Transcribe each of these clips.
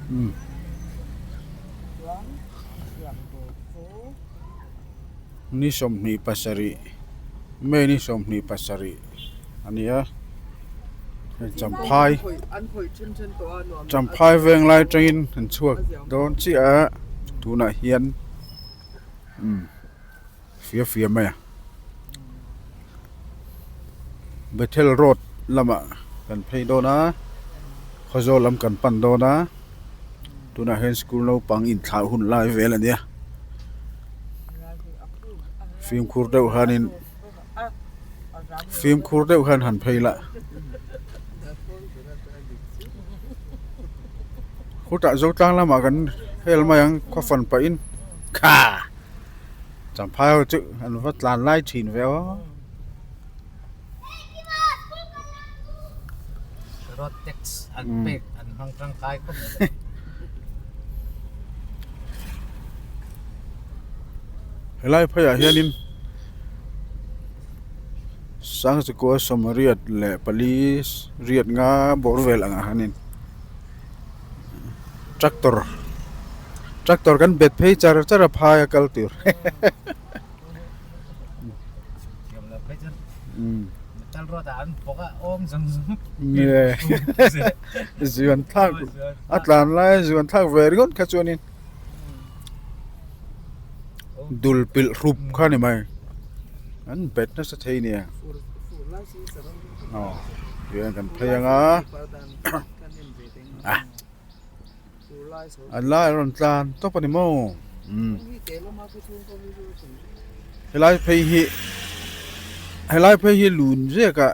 Umm. Ni 27 May ni 27 a ni a Champhai Champhai veng lai atangin an chhuak dawn chiah a tunah hian umm fia fia mai a Bethel road lamah kan phei dawn a Khawzawl lam kan pan dawn a tunah hian school naupang inthlah hun lai vel a nia fimkhur deuh hianin fimkhur deuh hian han phei la khutah Zotlang lamah kan hel mai ang khaw fan pahin kha Champhai ho chu an va tlan lai thin ve aw. Road tax an pek an hmang tangkai khawp mai. Helai pheiah hianin Sangchukua sawmriat leh pali riat nga bawr vel angah hianin tractor tractor kan bet phei char char a phai a kal tur zuan thlak a tlan lai a zuan thlak ve ringawt kha chuanin dul pilh hrup kha a ni mai an bet nasa thei nia aw tihian kan phei anga. An lai a rawn tlan tawp a ni maw umm helai phei hi helai phei hi lun zek a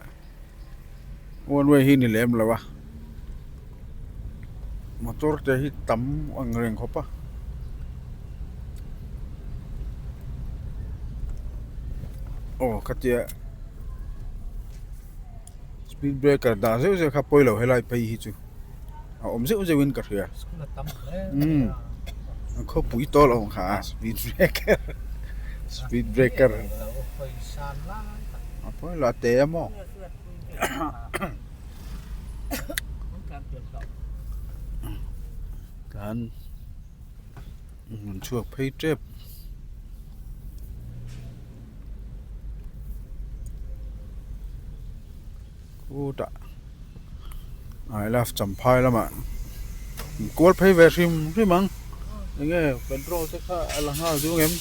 one way hi ni lem lo a motor te hi tam ang reng khawp a. Aw khatia. Speed breaker dah zeuh zeuh kha pawi lo helai phei hi chu a awm zeuh zeuh in ka hria umm an khawpui tawh lo ang kha a speed breaker speed breaker a pawi lo a te a maw tlan an chhuak phei tep. Khutah I love Champhai lamah kual phei ve hrim hrim ang enge petrol te kha a la nghal duh ang em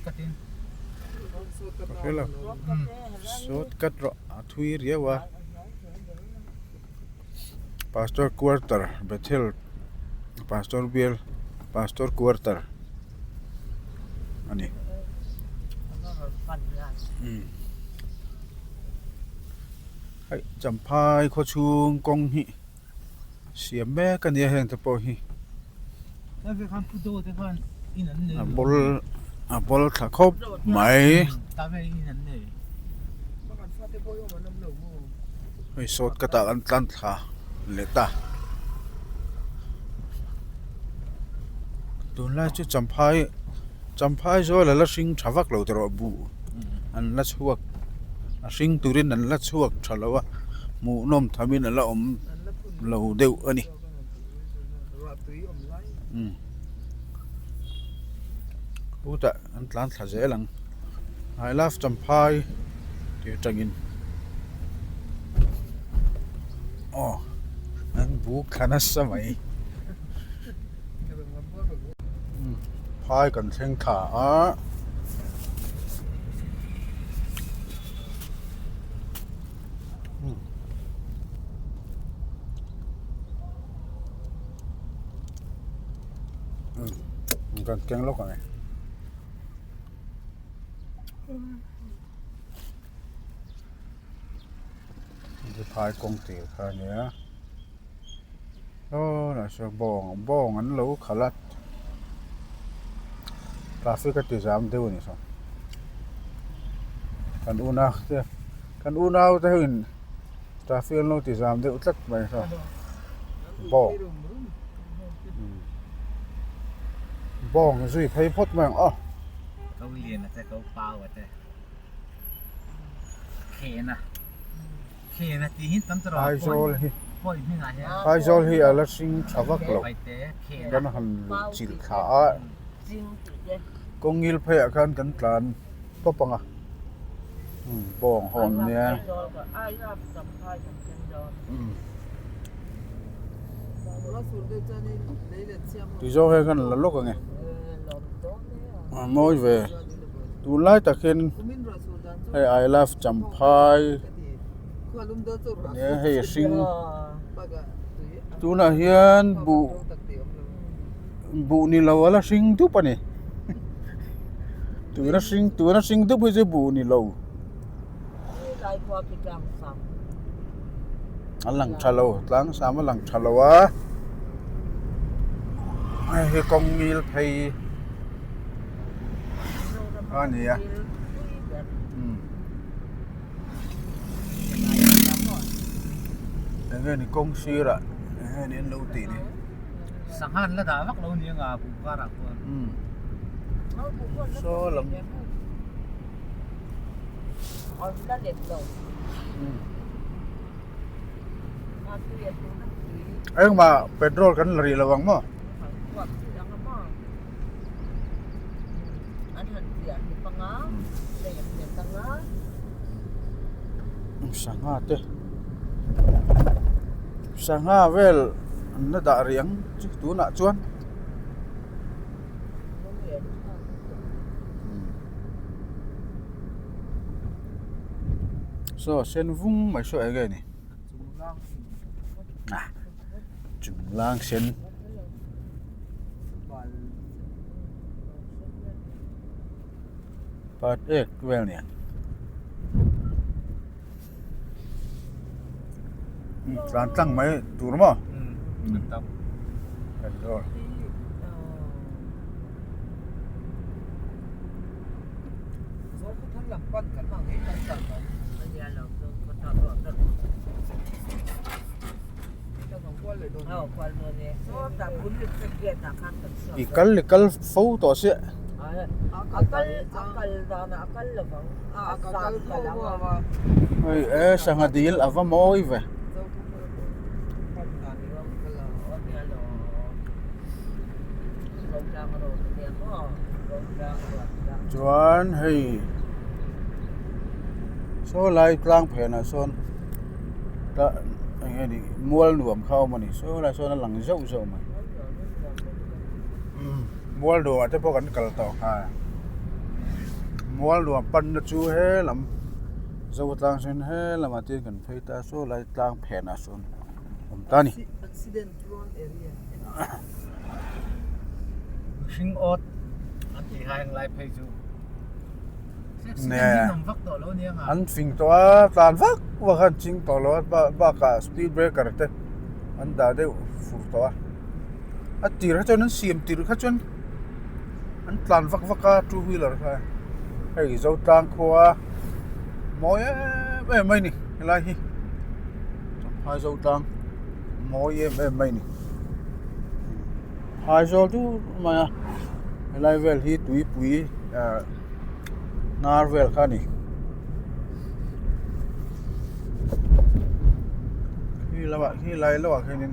ka hre lo shortcut rawh a thui riau a. Pastor quarter Bethel pastor bial pastor quarter a ni hei champhai khaw chhung kawng hi siam mek a nia heng te pawh hi a ball a ball thla khawp mai. Hei sawt ka tah an tlan thla leh ta tunlai chu champhai champhai zawl a la hring tha vak lo tawh rawh buh an la chhuak a hring turin an la chhuak tha lo a hmuhnawm thamin a la awm lo deuh a ni chutah an tlan thla zel ang. I love Champhai tih atangin aw an buk thla nasa mai phai kan thleng thla a kan keng lawk ang e. Phai kawng tir kha a nia aw nasa bawng bawng an lo khalh a traffic a ti zam deuh a ni saw kan unau te kan unau te ho in traffic an lo ti zam deuh tlat mai saw bawng bawng zui phei phawt mai ang aw. Ko lian a te ko pau a te khen a. Aizawl hi Aizawl hi a la hring tha vak lo kan han luh chilh thla a kawngil pheiah khan kan tlan pawp ang a bawng ho an nia. Tizawng hian kan la lawk ang e a mawi ve tunlai tak hian hei I love champhai nia hei a hring tunah hian buh buh ni lo a la hring dup a ni tuna hring tuna hring dup hi chu buh ni lo. A lang tha lo tlang sam a lang tha lo a hei hi kawng ngil phei a ni a eng nge ni kawng sirah eng nge ni an lo tih ni. Sangha an la dah vak lo ni anga buh karah khuan. Saw lam. Engmah petrol kan la rih lo ang maw? Sangha te sangha vel an la dah rih ang chu tunah chuan. Saw a sen vung mai saw eng nge ni ah chunglang sen part ek vel nen tlan tlang mai tur maw petrol. I kal i kal fo tawh sia. Hei e sangha dil a va mawi ve. Chuan hei saw lai tlang phenah sawn tah eng nge ni mual nuam kha a awm a ni saw lai sawn a lang zauh zauh mai mual nuamah te pawh kan kal tawh nghal mual nuam panna chu he lam zo tlang sawn he lamah te kan phei ta saw lai tlang phenah sawn awm ta a ni. Mihring awt an tih hai ang lai phei chu Nge an fing tawh a tlan vak vak a an ching tawh lo a bakah speed breaker te an dah deuh fur tawh a a tir kha chuan an siam tir kha chuan an tlan vak vak a two wheeler kha hei Zotlang khua mawi em em mai a ni helai hi Champhai Zotlang. Mawi em em mai a ni Aizawl dur mai a helai vel hi tuipui ah hnar vel kha a ni khi lamah khi lai lamah khianin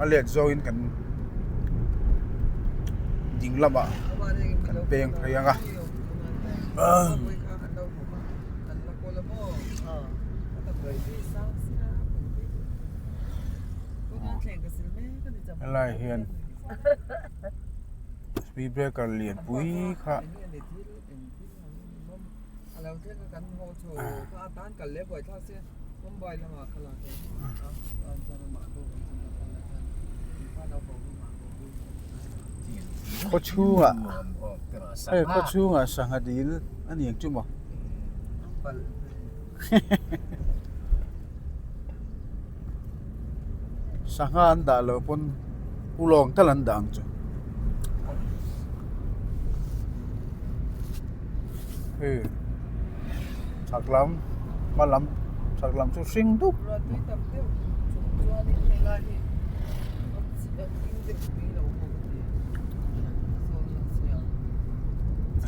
a let zawngin kan ding lamah kan peng phei ang a. Helai hian speed breaker lian pui kha khaw chhungah hei khaw chhungah sangha dil a ni ang chu maw. Sangha an dah loh pawn ulawng tal an dah ang chu. Hei chhak lam hma lam chhak lam chu hring dup.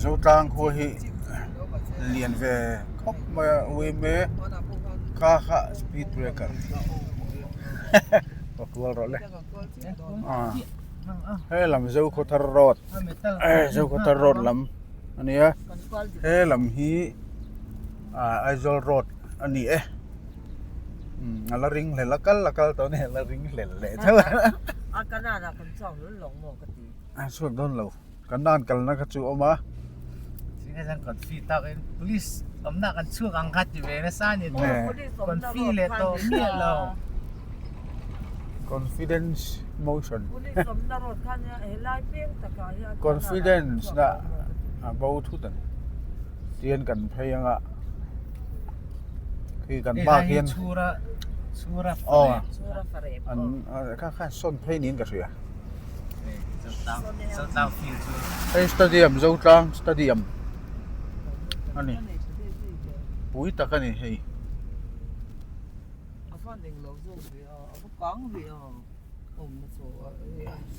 Zotlang khua hi. lian ve khawp mai a uime kha kha speed breaker ka kual rawh le he lam Zokhawthar road Zokhawthar road lam a nia he lam hi ah Aizawl road a ni e a la ring hlel a kal a kal tawh a ni a la ring hlel leh tho a a chhuak dawn lo. Kan nan kalna kha chu a awm a. Zinga hian kan fee tak in police awmna kan chhuak ang kha ti ve nasa a ni kan fee leh tawh miah lo. Confidence motion. Confidence na a bo thut a ni. Tian kan phei anga khi kan bak hian aw an kha kha sawn phei niin ka hria. Hei stadium Zotlang stadium a ni pui tak a ni hei.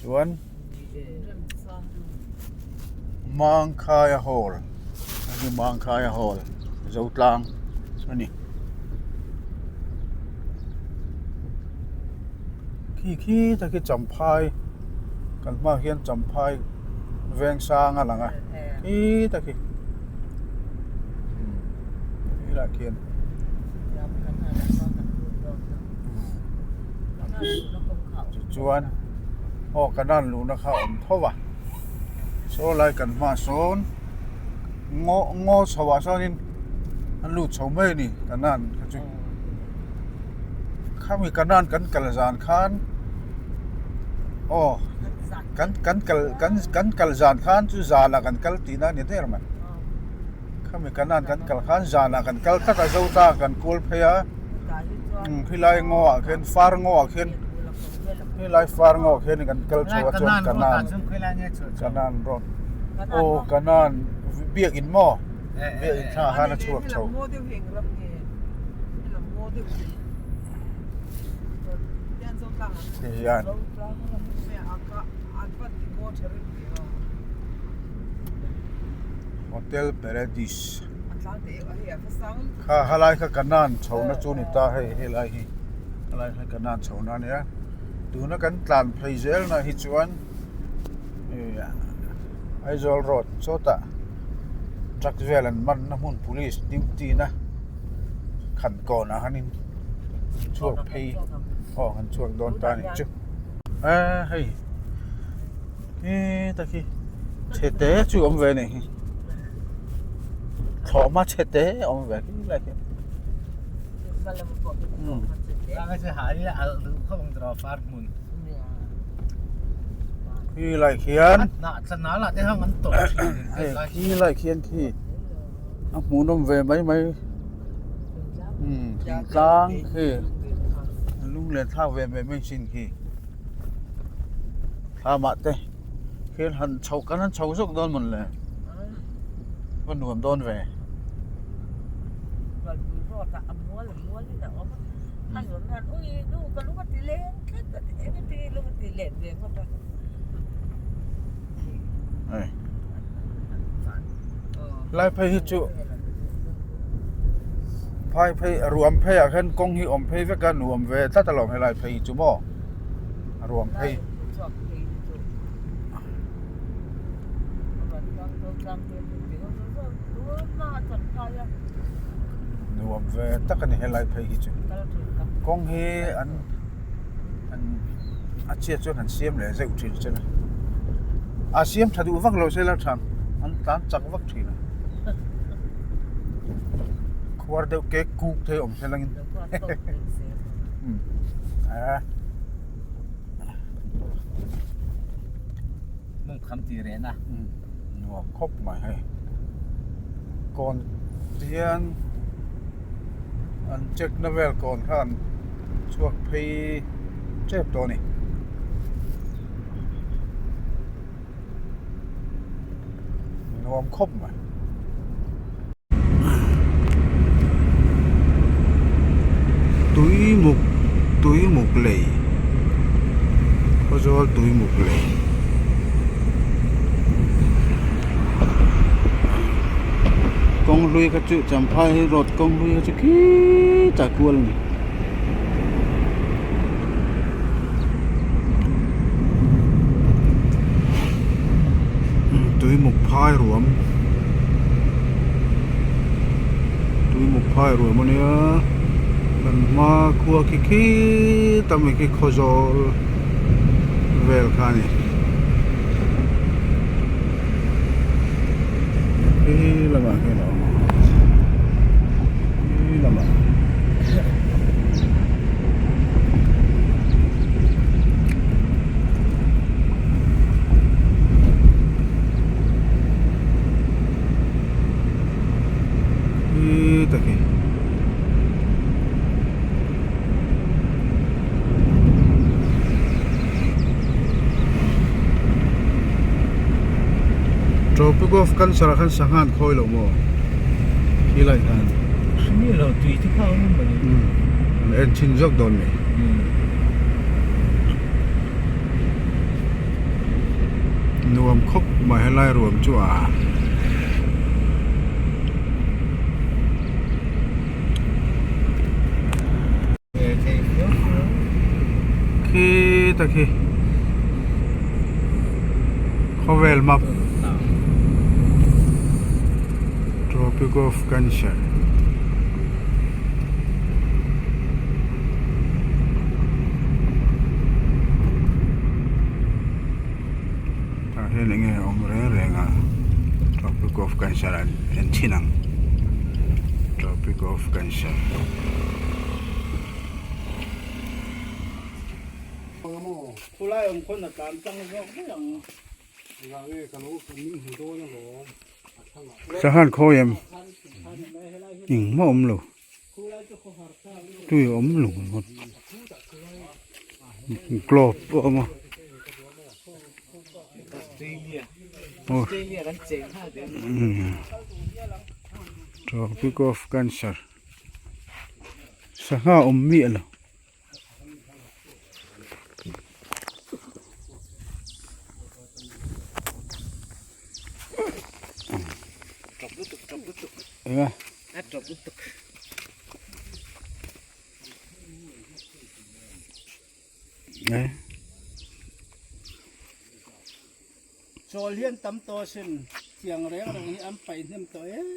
Chuan Mangkhaia hall a ni Mangkhaia hall Zotlang a ni. Khi khi tak hi Champhai kan hmaah hian Champhai veng sang a lang a khi tak hi helaiah khian tichuan aw kanan luhna kha a awm tho va saw lai kan hmaah sawn ngaw ngaw chho ah sawnin an lut chho mai a ni kanan kha chu. Khami kanan kan kal zan khan aw kan kan kal kan kan kal zan khan chu zanah kan kal tihna a ni der mai khami kanan kan kal khan zanah kan kal tlat a zo ta kan kual phei a khilai ngaw ah khian far ngaw ah khian helai far ngaw ah khian kan kal chho a chuan kanan kanan road aw kanan biakin maw. Biakinn thla ah khan a chhuak chho. Hian Hotel Paradise kha helai kha kanan chho na chu ni ta hei helai hi helai hi kanan chho na ania tuna kan tlan phei zel na hi chuan Aizawl road sawtah truck vel an man na hmun police duty na khan kawn ah khanin chhuak phei aw an chhuak dawn ta anih chu eee hei he tak hi chhe te chu awm ve anih hi thlawhhma chhe te a awm ve khi lai khian. Khi lai khian khi lai khian khi a hmuhnawm ve mai mai umm thingtlang khi lunglen thlak ve mai mai sin khi thlamah te khian han chho kan han chho zawk dawn mawn le va nuam dawn ve. Lai phei hi chu phai phei a ruam phei ah khan kawng hi awm phei vek a nuam ve tlat alawm helai phei hi chu maw a ruam phei. Nuam ve tak a ni helai phei hi chu kawng hi an an a chhiat chuan an siam leh zeuh thin che a a siam tha duh vak lo se la tha an tlan chak vak thin a khuar deuh kek kuk te awm se langin a. Lungkham ti reh na. Nuam khawp mai hei. Kawn hian an check na vel kawn kha an chhuak phei tep tawh a ni. Nuam khawp mai. Tuimuk tuimuk lei khawzawl tuimuk lei Kawng hlui kha chu Champhai road kawng hlui kha chu khitah kual a ni. Tuimuk phai ruam Tuimuk phai ruam a nia kan hma khua khi khita mi khi Khawzawl vel kha a ni. Khi lamah khian a awm a khi lamah. Khi ta khi. Tropic of Cancer ah khan sangha an khawi lo maw? Khi lai khan. Hri lo tui te kha awm mawni. An en chhin zawk dawn ni. Nuam khawp mai helai ruam chu a. Khi ta khi khawvel map Tropic of Cancer tah hian eng nge a awm reng reng a Tropic of Cancer an en thin ang Tropic of Cancer. Sanghan khawi em engmah awm lo tui a awm lo ngawt globe pawh a awm a tropic of cancer. Sangha awm miah lo. Eng a? Eng. Chawl hian tam tawh asin tiang reng reng hi an paih hnem tawh em.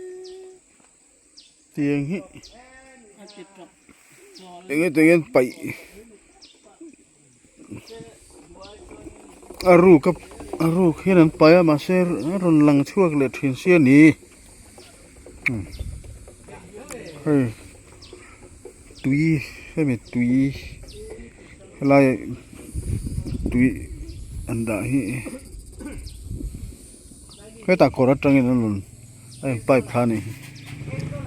Tiang hi enge tiang hian paih a ruk a a ruk hian an paih a mahse a rawn lang chhuak leh thin sia ni hei tui hemi tui helai tui an dah hi hetah kawr atangin an rawn. A in pipe thla a nih hi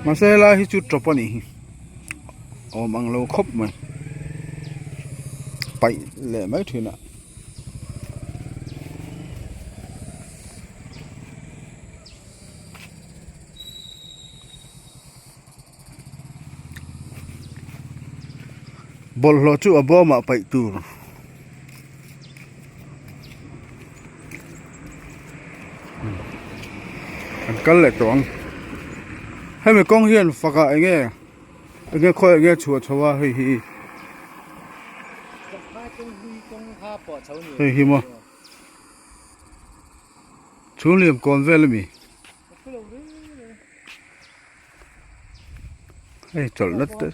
mahse helai hi chu tawp a nih hi awm ang lo khawp mai paih leh mai thin a. Bawlhhlawh chu a bawmah paih tur. An kal leh tawh ang hemi kawng hian fak ah eng nge eng nge khawi ah nge chhuah chho a hei hi hei hi maw chhungliam kawn vel ami hei chawlhna te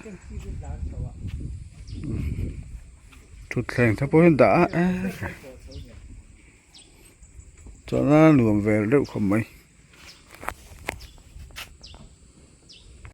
thutthleng te pawh hi an dah a chawlhna nuam vel deuh khawp mai.